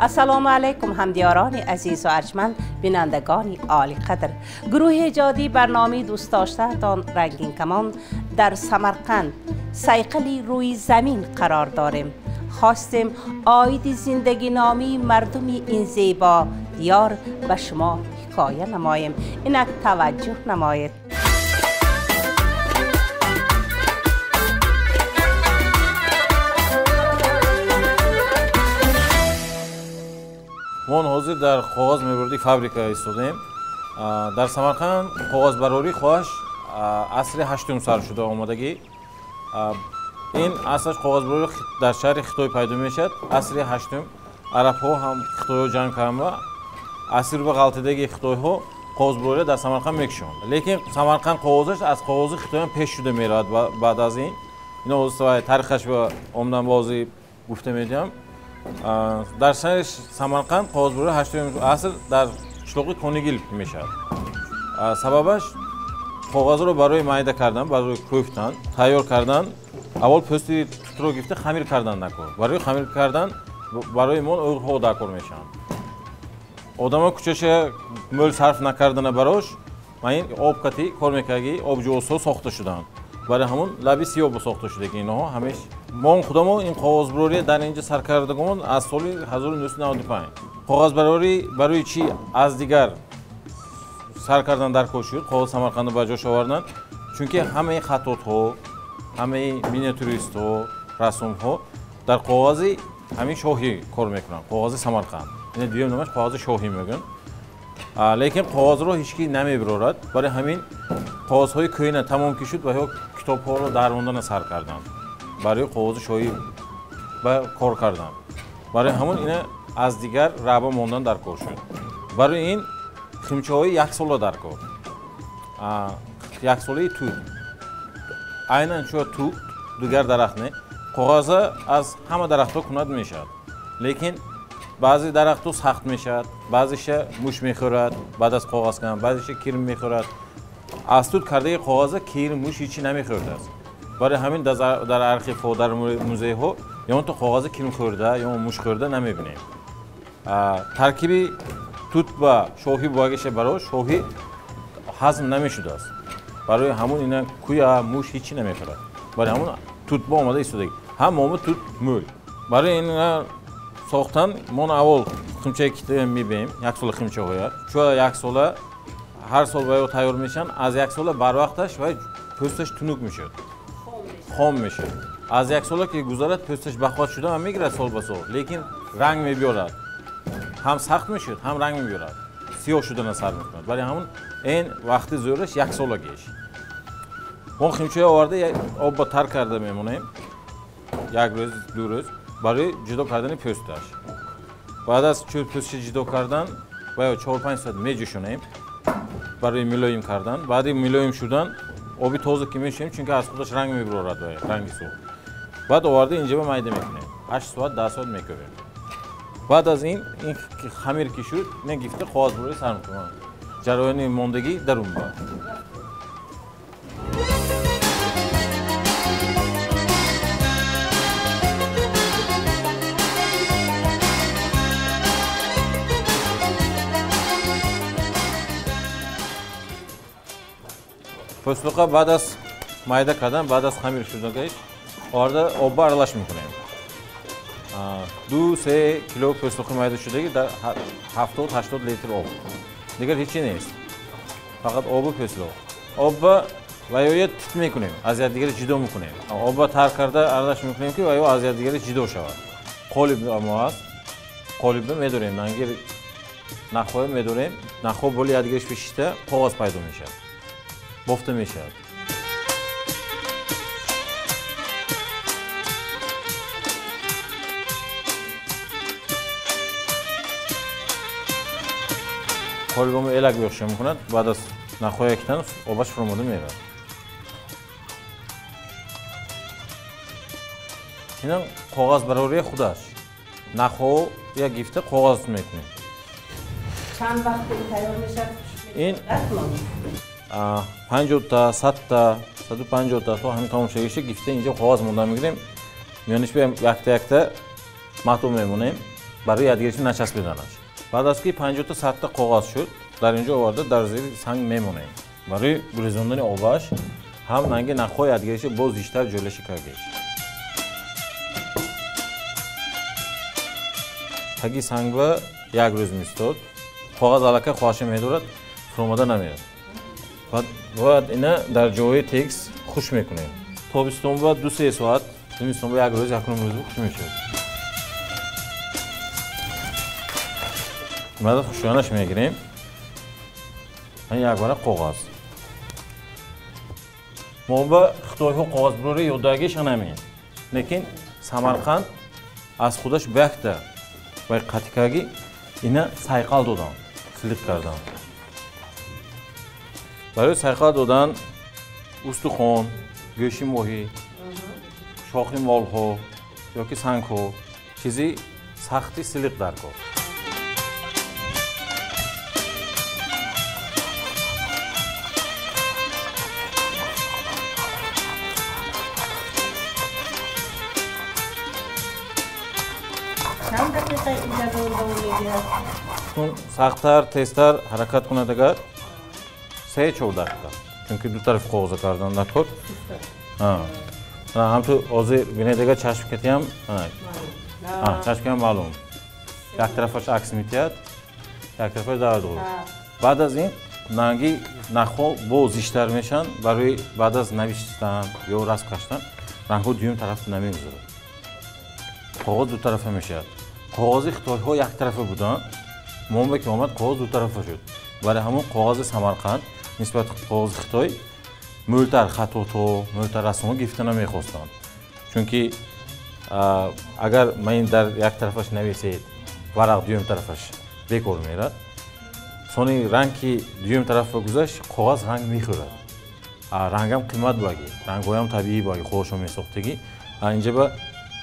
Ассалому алайкум ҳамдиёрони азизу арҷманд, бинандагони олиқадр. Гурӯҳи эҷодии барномаи дӯстдоштаатон Рангинкамон дар Самарқанд, сайқали рӯи замин қарор дорем. Хостем оиди зиндагиномии мардуми ин зебо диёр ба шумо ҳикоя намоем. Инак таваҷҷӯҳ намоед. Мо ҳозир дар коғаз мебурдӣ фабрика истодаем. Дар Самарқанд коғазбарорӣ хоҳаш асри ҳаштум сар шуда омадагӣ. Ин асраш коғазбарорӣ дар шаҳри Хитой пайдо мешавад. Асри ҳаштум арабҳо ҳам Хитойҳо ҷанг карданд, асир ба ғалтидаги Хитойҳо коғазбарорӣ дар Самарқанд мекушанд. Лекин Самарқанд коғазаш аз коғази Хитойам пеш шуда меравад баъд аз ин. Ино тарихаш ба омдан бозӣ гуфта медиҳам. Дар шаҳри Самарқанд коғазбарорӣ ҳаштуми аср дар қишлоқи Конигил мешавад. Сабабаш коғазро барои майда кардан, барои кӯфтан, тайёр кардан, аввал пӯсти тутро гирифта хамир кардан даркор. Барои хамир кардан барои мо оғҳо даркор мешаванд. Одамо кӯчаша мӯл сарф накардана барош, ин об кати кор мекардаги обҷӯсҳо сохта шуданд. Барои ҳамун лаби сиёб сохта шудаги инҳо ҳамеш. Мо худамо ин коғазбарорӣ дар инҷа сар кардагомон аз соли 1995. Коғазбарорӣ барои чӣ аз дигар сар кардан даркор шуд, коғаз Самарқандро ба ҷош овардан? Чунки ҳамаи хаттотҳо, ҳамаи миниатюристҳо, рассомҳо дар коғази ҳамин шоҳӣ кор мекунанд, коғази Самарқанд. Ин дуюм номаш коғази шоҳӣ мегӯянд. Лекин коғазро ҳеҷ ки намебирорад. Барои ҳамин коғазҳои кӯҳна тамом ки шуд ва ё китобҳоро дарондана сар карданд. Барои коғази шоҳӣ ба кор кардан. Барои ҳамон ина аз дигар раъба мондан даркор шуд. Барои ин химчаҳои яксола даркор. Яксолаи тут. Айнан чун тут дигар дарахт не. Коғаза аз ҳама дарахтҳо кунад мешавад. Лекин баъзе дарахтҳо сахт мешавад, баъзеша муш мехӯрад, баъд аз коғаз кардан, баъзеша кирм мехӯрад. Аз тут кардаги коғаза кирм, муш ҳечи намехӯрдааст. Барои ҳамин дар архивҳо, дар музейҳо ё то коғази кирм хӯрда ё муш хӯрда намебинем. Таркиби тут ба шоҳӣ бугиша барои шоҳӣ ҳазм намешудааст. Барои ҳамун ина куя, муш ҳечи намехӯрад. Барои ҳамун тут ба омада истодаги. Ҳам мома тут мӯл. Барои ина сохтан мо аввал химчаи китоя мебием, як сола химчаҳоя. Чун як сола ҳар сол ва ё тайёр мешаванд, аз як сола барвақташ ва пӯсташ тунук мешавад, хом мешавад. Аз як сола ки гузарад пӯсташ бахват шуда ҳам мегирад сол ба сол, лекин ранг мебиёрад. Ҳам сахт мешавад, ҳам ранг мебиёрад. Сиёҳ шудана сар мекунад. Барои ҳамун ин вақти зӯраш як солагиш. Мо химчаҳо оварда об ба тар карда мемонем, як рӯз, ду рӯз барои ҷудо кардани пӯсташ. Баъд аз пӯстша ҷудо кардан ва ё 4-5 соат меҷӯшонем барои милоим кардан. Баъди милоим шудан оби тоза ки мешӯем, чунки аз худаш ранг мебирорад, ранги сурх. Баъд оварда инҷа ба майда мекунем. 8 соат, 10 соат мекӯбем. Баъд аз ин хамир ки шуд, ин гифта коғазбарорӣ сар мекунем. Ҷараёни мондагӣ дарун ба. Пӯстлуқа баъд аз майда кардан, баъд аз хамир шудагиш оварда обба аралаш мекунем. 2-3 кило пӯстлуқи майда шудаги дар 70-80 литр об. Дигар ҳечи нест. Фақат обу пӯстлуқ. Обба ва ё тит мекунем, аз якдигари ҷудо мекунем. Обба тар карда аралаш мекунем ки ва ё аз якдигари ҷудо шавад. Қолиб мо аст. Қолибро медорем, нангир нахҳоя медорем. Нахҳо боли якдигариш пешита коғаз пайдо мешавад. Бофта мешавад. Қолибамо элак бехша мекунад, баъд аз нахҳоя китан обаш фуромада меравад. Ина коғазбарории худаш. Нахҳо як гифта коғаз мекунем. Чанд вақт тайёр мешавад? Ин 50-та, 100-та, 150-та то ҳамин тамом шудагиша гифта инҷо коғаз монда мегирем. Миёниш якта-якта матоъ мемонем. Барои ядгириши начаспиданаш. Баъд аз ки 50 та 100 та коғаз шуд, дар инҷо оварда дар зери санг мемонем. Барои гурезондани обаш ҳам ранги нахҳои ядгириши боз зиштар ҷойлаши кардеш. Таги сангба як рӯз мистод, коғаз аллакай хоҳаша медорад, фуромада намеяд. Бояд ина дар ҷои текс хуш мекунем. Тобистон ба 2-3 соат, зимистон ба як рӯз, як рӯз хуш мешавад. Баъд хушёнаш мегирем. Як бара коғаз. Мо ба хитойҳо коғазбурорӣ ёддагиш анамем. Лекин Самарқанд аз худаш бякта вай қатикаги ина сайқал додан, силиқ кардан. Барои сайқал додан устухон, гӯши моҳӣ, шохи молҳо ёки сангҳо, чизи сахти силиқ даркор. Чанд дақиқа ин ҷадвал давом медиҳад? Чун сахттар, тезтар ҳаракат кунад агар 3-4 дақиқа. Чунки ду тарафи коғаза кардан даркор. Ҳамту ҳозир бинед агар чашм катиам, чашм маълум. Як тарафаш акс метиҳад, як тарафаш дар дур. Баъд аз ин ранги нахҳо боз зиштар мешаванд, барои баъд аз навиштан ё расм каштан рангҳо дуюм тараф намегузарад. Коғаз ду тарафа мешавад. Коғази хитойҳо як тарафа буданд, момбе ки омад коғаз ду тарафа шуд. Барои ҳамон коғази Самарқанд нисбат коғази Хитой мӯлтар хатото, мӯлтар расмҳо гирифта намехостанд. Чунки агар ман дар як тарафаш нависед, варақ дуюм тарафаш бекор мерад. Сони ранг ки дуюм тарафа гузашт, коғаз ранг мехӯрад. Рангам қимат баги, рангҳоям табиӣ баги, худашон месохтагӣ. Инҷа ба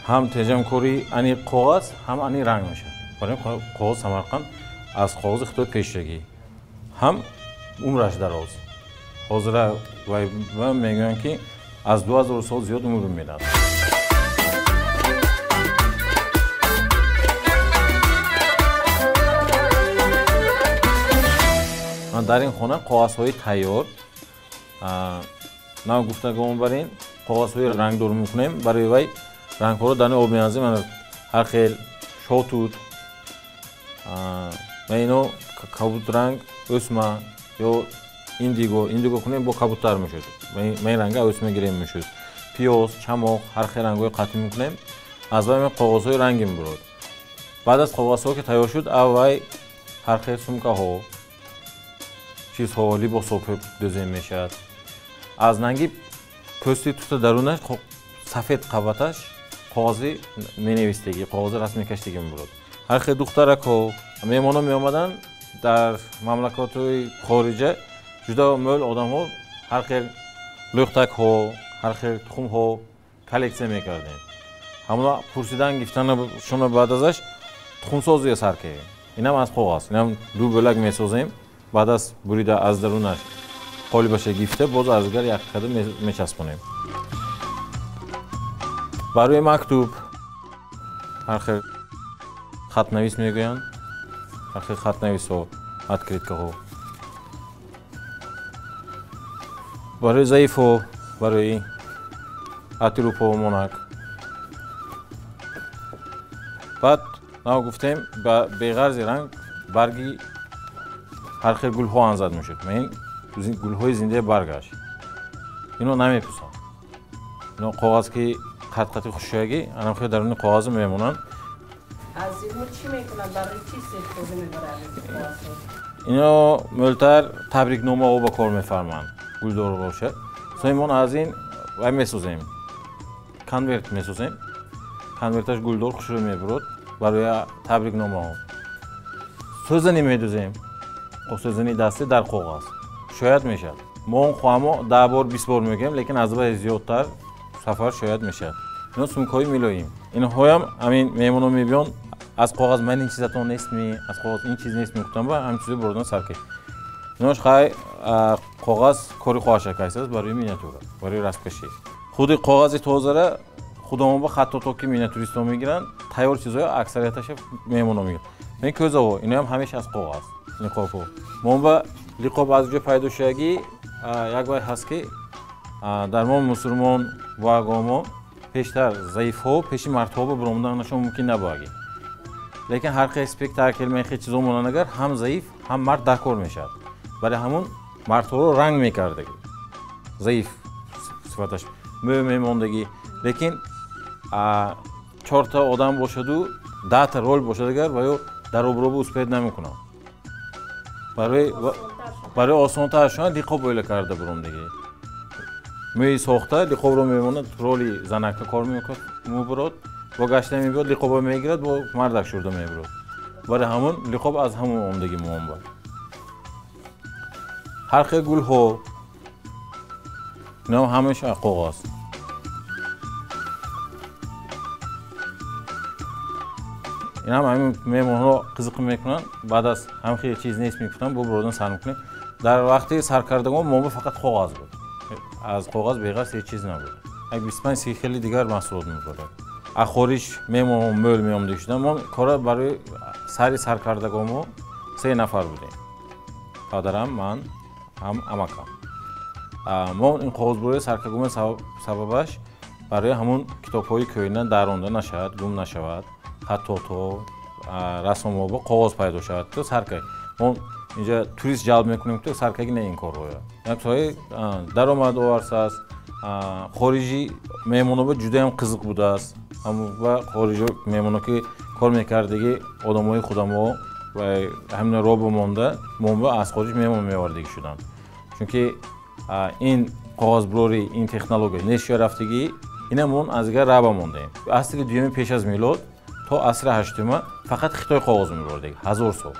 ҳам теҷамкорӣ ани коғаз, ҳам ани ранг мешавад. Барои коғаз Самарқанд аз коғази Хитой пешрагӣ, ҳам умраш дароз. Ҳозира мегӯянд ки аз 2000 сол зиёд умр мерад. Дар ин хона коғазҳои тайёр, нав гуфтагон бар ин коғазҳои рангдор мекунем. Барои вай рангҳоро дар об меандозем, ҳар хел шотут ва ино кабудранг, ӯсма ё индиго. Индиго кунем бо кабудтар мешуд. Ма ин ранга ӯсма гирем мешуд. Пиёз, чамоқ, ҳар хел рангҳои қатъӣ мекунем. Аз вай коғазҳои ранги мебурад. Баъд аз коғазҳо ки тайёр шуд, аввай ҳар хел сумкаҳо, чизҳо, либосҳо дӯзем мешавад. Аз ранги пӯсти тута дарунаш сафед қабаташ коғази менавистагӣ, коғази расмикаштагӣ мебурад. Ҳар хел духтаракҳо, меҳмонҳо меомаданд дар мамлакатҳои хориҷа, ҷудо мӯл одамҳо ҳар хел лӯхтакҳо, ҳар хел тухмҳо коллексия мекардем. Ҳамона пурсидан гирифтанашонро баъд азаш тухмсозия сар кардем. Инам аз коғаз, инам ду бӯлак месозем, баъд аз бурида аз дарунаш қолибаша гирифта, боз аз дигар як қадам мечаспонем. Барои мактуб ҳар хел хатнавис мегӯянд, ҳар хел хатнависҳо, откриткаҳо. Барои заифҳо, барои атирупо монак. Баъд нав гуфтем, беғарзи ранг барги ҳар хел гулҳо анзад мешуд. Ин гулҳои зиндаи баргаш. Ино намепӯсанд. Ино коғаз ки қат-қати хушшоягӣ, анам хел даруни коғазо мемонанд. Аз инҳо чӣ мекунанд? Барои чӣ истифода мебаранд коғазҳо? Ино мӯлтар табрикномаҳо ба кор мефарманд, гулдор бошад. Соимон аз ин вай месозем. Конверт месозем. Конверташ гулдор хушрӯ мебурад барои табрикномаҳо. Сӯзанӣ медӯзем. Сӯзани дастӣ дар коғаз. Шояд мешавад. Мо он хоҳамо 10 бор, 20 бор мегӯем, лекин аз вай зиёдтар сафар шояд мешавад. Ино сумкаҳои милоим. Инҳоям ҳамин меҳмонҳо мебиёнд, аз коғаз ман ин чизатон нестми, аз коғаз ин чиз нест мегуфтам ва ҳамин чизе бурдан сар кард. Инош хай коғаз кори хоҳаша кайсааст барои миниатюра, барои расмкашӣ. Худи коғази тозара Худамон ба хаттото ки миниатюристо мегиранд, тайёр чизҳои аксарияташа меҳмоно мегиранд. Ин кӯзаҳо, иноам ҳамеша аз коғаз, лиқобҳо. Мо ба лиқоб аз ҷо пайдо шудагӣ як вай ҳаст ки дар мо мусулмон вагомо пештар заифҳо пеши мардҳо ба баромаданашон мумкин набудаги. Лекин ҳар хел спектакл мехе чизо монанд агар ҳам заиф ҳам мард даркор мешавад. Барои ҳамун мардҳоро ранг мекардаги. Заиф сифаташ мӯ мемондагӣ. Лекин чорта одам бошаду 10та рол бошад агар ва ё дар обробу успед намекунам. Барои осонтар шудан лиқоб оила карда буромдагӣ. Мӯи сохта лиқобро мемонад, роли занака кор мекунад, мебурад, бо гашта мебиёд, лиқобро мегирад, бо мардак шурда мебурад. Барои ҳамун лиқоб аз ҳамун омдагӣ меомад. Ҳар хел гулҳо, инам ҳамааш коғаз. Инам ҳамин меҳмонҳо қизиқ мекунанд, баъд аз ҳам хеле чиз нест мегуфтанд, бо бурдан сар мекунем. Дар вақти саркардагон мо фақат коғаз буд. Аз коғаз беғарз ҳеҷ чиз набуд. Як 25-30 хеле дигар маҳсулот мебурд. Аз хориҷ меҳмонҳо мӯл меомдагӣ шуданд. Мо кора барои сари саркардагонмо 3 нафар будем. Падарам, ман ҳам амакам. Мо ин коғазбурии саркардагон сабабаш барои ҳамун китобҳои кӯҳна даронда нашавад, гум нашавад, хаттото, расмҳо бо коғаз пайдо шавад. То саркард. Мо инҷа турист ҷалб мекунем, ки саркарди не ин корҳоя. Як соҳаи даромад оварсааст, хориҷи меҳмоно ба ҷудаям қизиқ будааст. Ва хориҷи меҳмоно ки кор мекардагӣ одамои худамо ва ҳамина ро монда, мо аз хориҷ меҳмон меовардагӣ шуданд. Чунки ин коғазбурорӣ, ин технология нест рафтагӣ, ина мон аз дигар раба мондаем. Асри дуюми пеш аз милод то асри ҳаштума фақат Хитой коғаз мебурдагӣ, 1000 сол.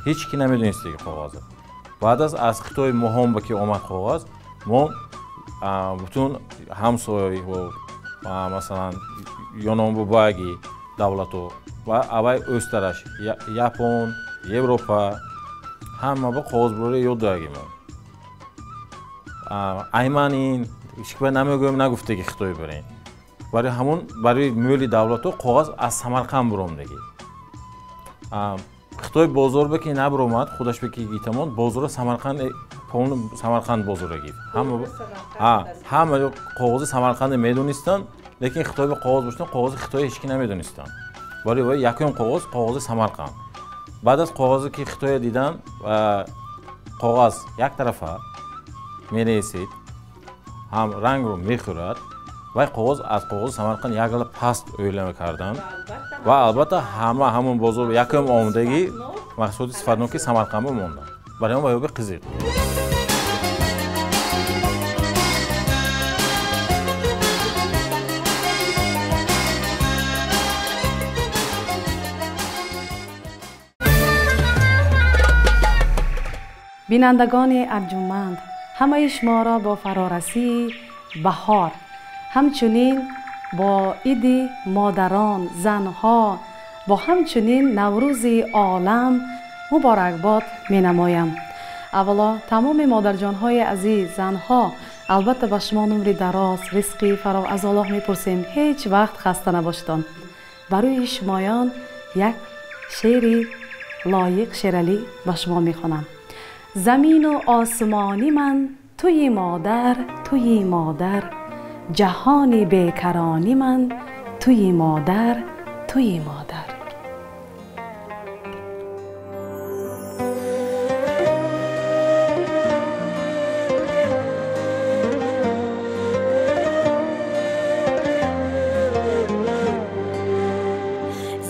Ҳеҷ ки намедонистагӣ коғаза. Баъд аз Хитой моҳон ба ки омад коғаз, мо бутун ҳамсояҳо, масалан, ёнонбубаги давлато ва авай ӯстараш, Япон, Европа, ҳама ба коғазбурорӣ ёд додагӣ мо. Айман ин ҳеҷ намегӯем нагуфтагӣ Хитой барем. Барои ҳамун барои мӯли давлато коғаз аз Самарқанд буромдагӣ. Хитой бозор ба ки набуромад, худаш ба ки гитамон, бозора Самарқанд, полни Самарқанд бозора гифт. Ҳама коғази Самарқанд медонистанд, лекин Хитой ба коғаз бошанд, коғази Хитой ҳеҷ ки намедонистанд. Барои вай якум коғаз, коғази Самарқанд. Баъд аз коғазе ки Хитоя дидан, коғаз як тарафа мересид, ҳам рангро мехӯрад, вай коғаз аз коғази Самарқанд як гала паст оила карданд ва албатта ҳама ҳамон бозор якум омадагӣ маҳсулоти сифатноки Самарқанд монданд. Барои он вай қизиқ. Бинандагони арҷуманд, ҳамаи шуморо бо фарорасии баҳор, ҳамчунин бо иди модарон, занҳо, бо ҳамчунин Наврӯзи олам муборакбод менамоям. Аввало тамоми модарҷонҳои азиз, занҳо, албатта ба шумо умри дароз, ризқи фаровон аз Аллоҳ мепурсем, ҳеҷ вақт хаста набошедон. Барои шумоён як шеъри лоиқ Шералӣ ба шумо мехонам. Замину осмони ман туи модар, туи модар, ҷаҳони бекарони ман туи модар, туи модар.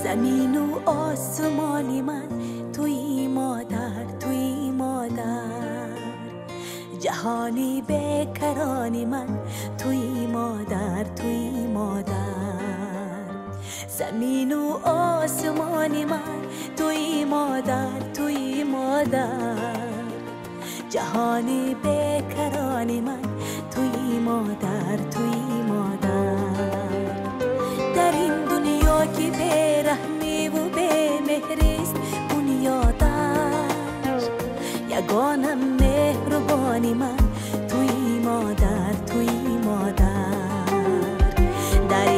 Замину осмони ман туи модар, туи модар, ҷаҳони бекарони ман туи модар, туи модар. Замину осмони ман туи модар, туи модар, ҷаҳони бекарони ман туи модар, туи модар. Дар ин дунё ки бераҳмиву бемеҳрист бунёдаш, ягона меҳрубони ман туи модар, туи модар. Дар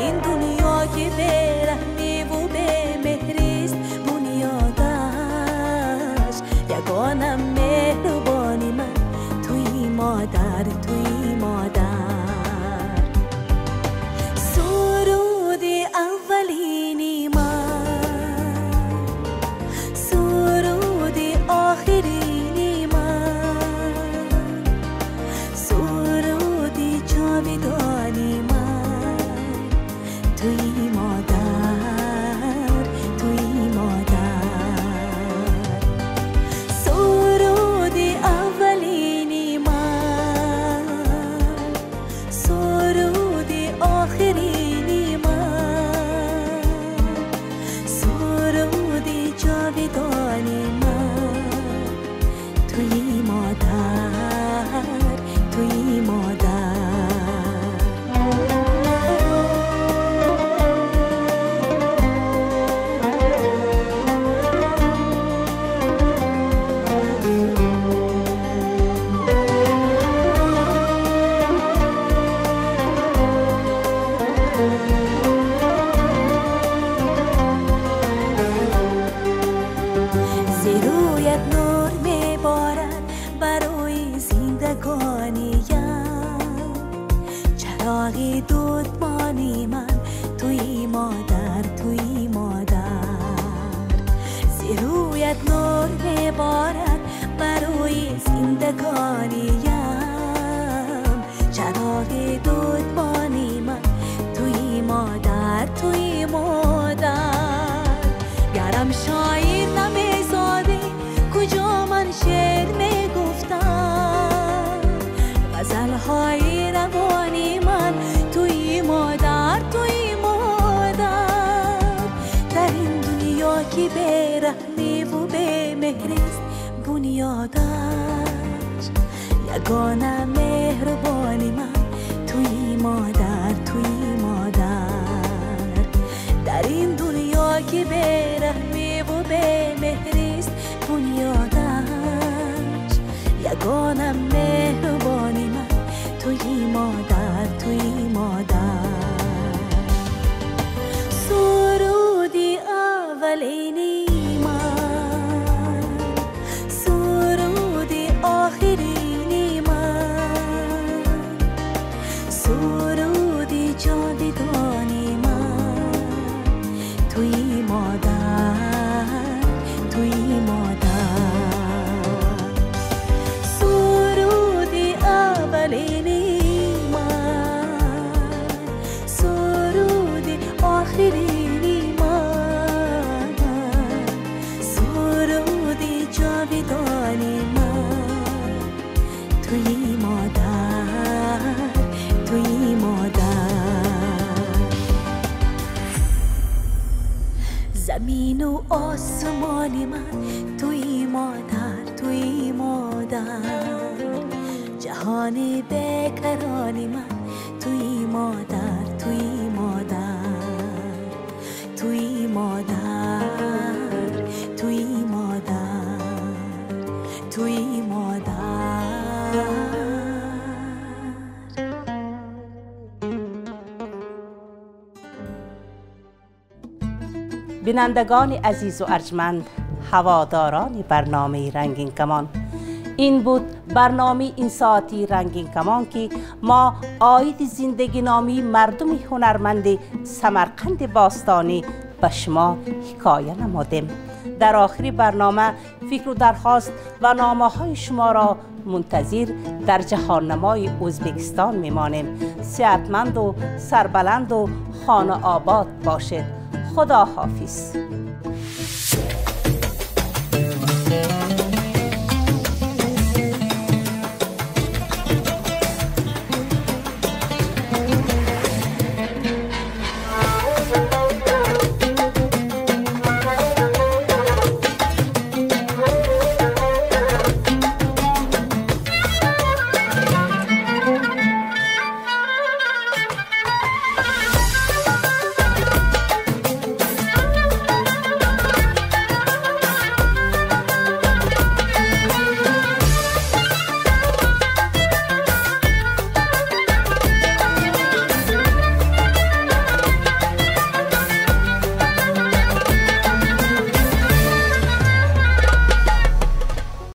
Одам шоир намезоде, куҷо ман шеър мегуфтам. Ғазалҳои равони ман туи модар, туи модар. Дар ин дунё ки бераҳмиву бемеҳрист бунёдаш, ягона меҳрубони ман туи модар, туи модар. Дар ин дунё ки бераҳмиву бемеҳрист бунёдаш, ягона меҳрубони ман туи модар, туи модар. Суруди аввалини ман, суруди охирини ман, суруди ҷовидони ман туи модар, туи модар. Суруди аввалини ман, суруди охирини ман, суруди ҷовидони ман туи модар, туи модар. Замину осмони ман туи модар, туи модар. Ҷаҳони бекарони ман туи модар, туи модар, туи модар, туи модар, туи модар. Бинандагони азизу арҷманд, ҳаводорони барномаи Рангин Камон, ин буд барномаи ин соати Рангин Камон, ки мо оиди зиндагиномии мардуми ҳунарманди Самарқанди бостонӣ ба шумо ҳикоя намудем. Дар охири барнома фикру дархост ва номаҳои шуморо мунтазир дар ҷаҳоннамои Ӯзбекистон мемонем. Сеҳатманду сарбаланду хонаобод бошед. Худо ҳофиз.